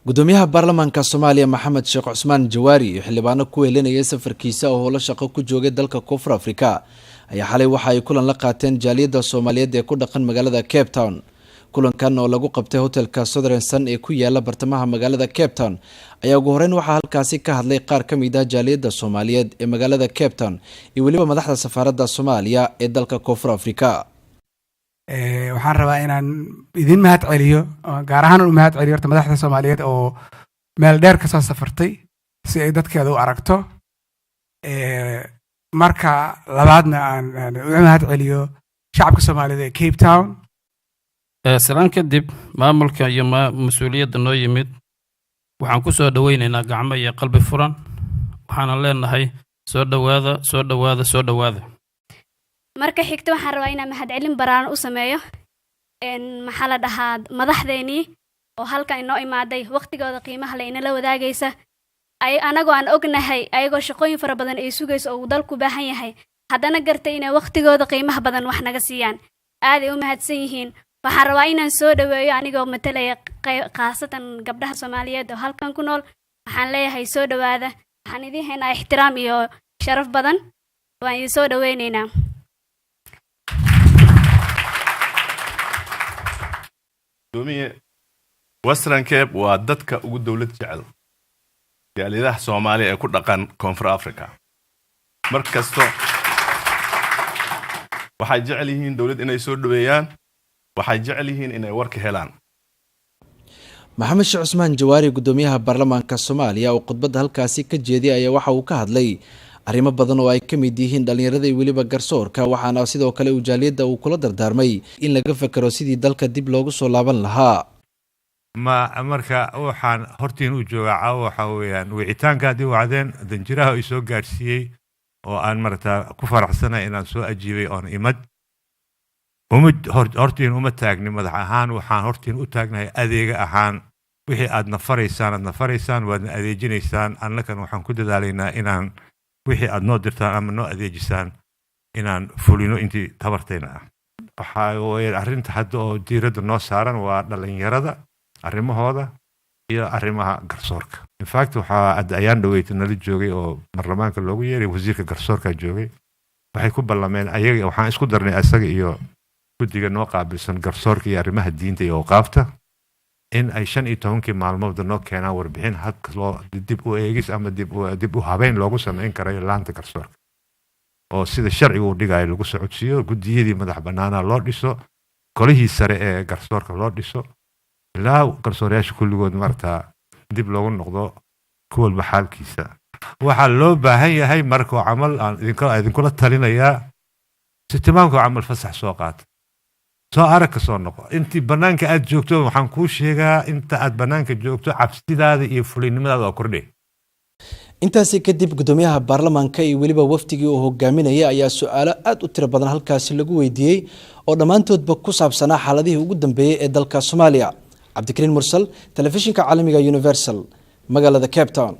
Gudoomiyaha baarlamaanka Soomaaliya, Maxamed Sheekh Cusmaan Jawaari, iyo xildhibaano ku wehelinayay safarkiisa oo howlo shaqo ku joogay dalka Koonfur Afrika ayaa xalay waxa ay kulan la qaateen jaaliyadda Soomaaliyeed ee ku dhaqan magaalada Cape Town. Kulankan oo lagu qabtay hotelka Southern Sun ee ku yaala bartamaha magaalada Cape Town ayaa ugu horeyn waxaa halkaasi ka hadlay qaar ka mid ah jaaliyadda Soomaaliyeed ee magaalada Cape Town iyo weliba madaxda safaaradda Soomaaliya ee dalka Koonfur Afrika. Waxaan rabaa inaan idin mahad celiyo, gaar ahaan u mahad celiyo horta madaxda Soomaaliyeed oo meel dheer kasoo safartay si ay dadkeeda u aragto. Marka labaadna aan u mahad celiyo shacabka Soomaaliyeed ee Cape Town. Salaan kadib, maamulka iyo mas-uuliyadda noo yimid waxaan ku soo dhoweynaynaa gacmo iyo qalbi furan. Waxaana leenahay, soo dhowaada, soo dhowaada, soo dhowaada. Marka xigta, waxaan rabaa inaan mahadcelin baraaran u sameeyo, maxaa la dhahaa, madaxdeenii oo halkan inoo imaaday, waqtigooda qiimaha le inala wadaagaysa, anagoo aan ognahay ayagoo shaqooyin fara badan ay sugayso oo uu dalku baahan yahay, haddana gartay inay waqtigooda qiimaha badan wax naga siiyaan. Aaday u mahadsan yihiin. Waxaan rabaa inaan soo dhoweeyo, anigoo matalaya khaasatan gabdhaha Soomaaliyeed oo halkan ku nool, waxaan leeyahay soo dhowaada. Waxaan idiin haynaa ixtiraam iyo sharaf badan. Waan idin soo dhoweyneynaa. Gudoomiye, Western Cape waa dadka ugu dowlad jecel jaaliyadaha Soomaaliya ee ku dhaqan Koonfur Africa. Mar kasto waxay jecel yihiin dowlad inay soo dhaweeyaan, waxay jecel yihiin inay warka helaan. Maxamed Sheekh Cusmaan Jawaari, gudoomiyaha baarlamaanka Soomaaliya, oo khudbadda halkaasi ka jeediyay, ayaa waxa uu ka hadlay arrimo badan oo ay ka mid yihiin dhallinyarada iyo weliba garsoorka. Waxaana sidoo kale uu jaaliyadda uu kula dardaarmay in laga fekero sidii dalka dib loogu soo laaban lahaa. Ma marka waxaan hortiin u joogaa caawa waxaa weeyaan wicitaanka haddii wacdeen danjiraha i soo gaadhsiiyey oo aan marata ku faraxsanay inaan soo ajiibay oon imad uma hortiin uma taagni madax ahaan. Waxaan hortiin u taagnahay adeega ahaan. Wixii aad na faraysaan aad na faraysaan, waadna adeejinaysaan. Annakan waxaan ku dadaalaynaa inaan wixii aad noo dirtaan ama noo adeejisaan inaan fulino intii tabartayna ah. Waxaa weeye arrinta hadda oo diiradda noo saaran waa dhalinyarada arrimahooda iyo arrimaha garsoorka. In fact, waxaa hadda ayaan dhaweyta nala joogay oo baarlamaanka loogu yeeray wasiirka garsoorka joogay. Waxay ku ballameen ayaga, waxaan isku darnay asaga iyo guddiga noo qaabilsan garsoorka iyo arrimaha diinta iyo awqaafta in ay 15-kii maalmoodda noo keenaan warbixin hadka loo dib u eegis ama dib u habeyn loogu samayn karayo laanta garsoorka, oo sida sharciga uu dhigayo lagu socodsiiyo, guddiyadii madax bannaanaa loo dhiso, golihii sare ee garsoorka loo dhiso, ilaa garsoorayaasha kulligood marata dib loogu noqdo ku walba xaalkiisa. Waxaa loo baahan yahay markuu camal aan idinkula talinayaa, sitimaanku camal fasax soo qaata, soo arag, ka soo noqo. Intii bannaanka aad joogto, waxaan kuu sheegaa, inta aad bannaanka joogto cabsidaada iyo fulinimadaada waa kordhay. Intaasi kadib, gudoomiyaha baarlamaanka iyo weliba wafdigii uu hogaaminayay ayaa su-aalo aada u tiro badan halkaasi lagu weydiiyey oo dhammaantoodba ku saabsanaa xaaladihii ugu dambeeyey ee dalka Soomaaliya. Cabdikariin Mursal, telefishinka caalamiga Universal, magaalada Cape Town.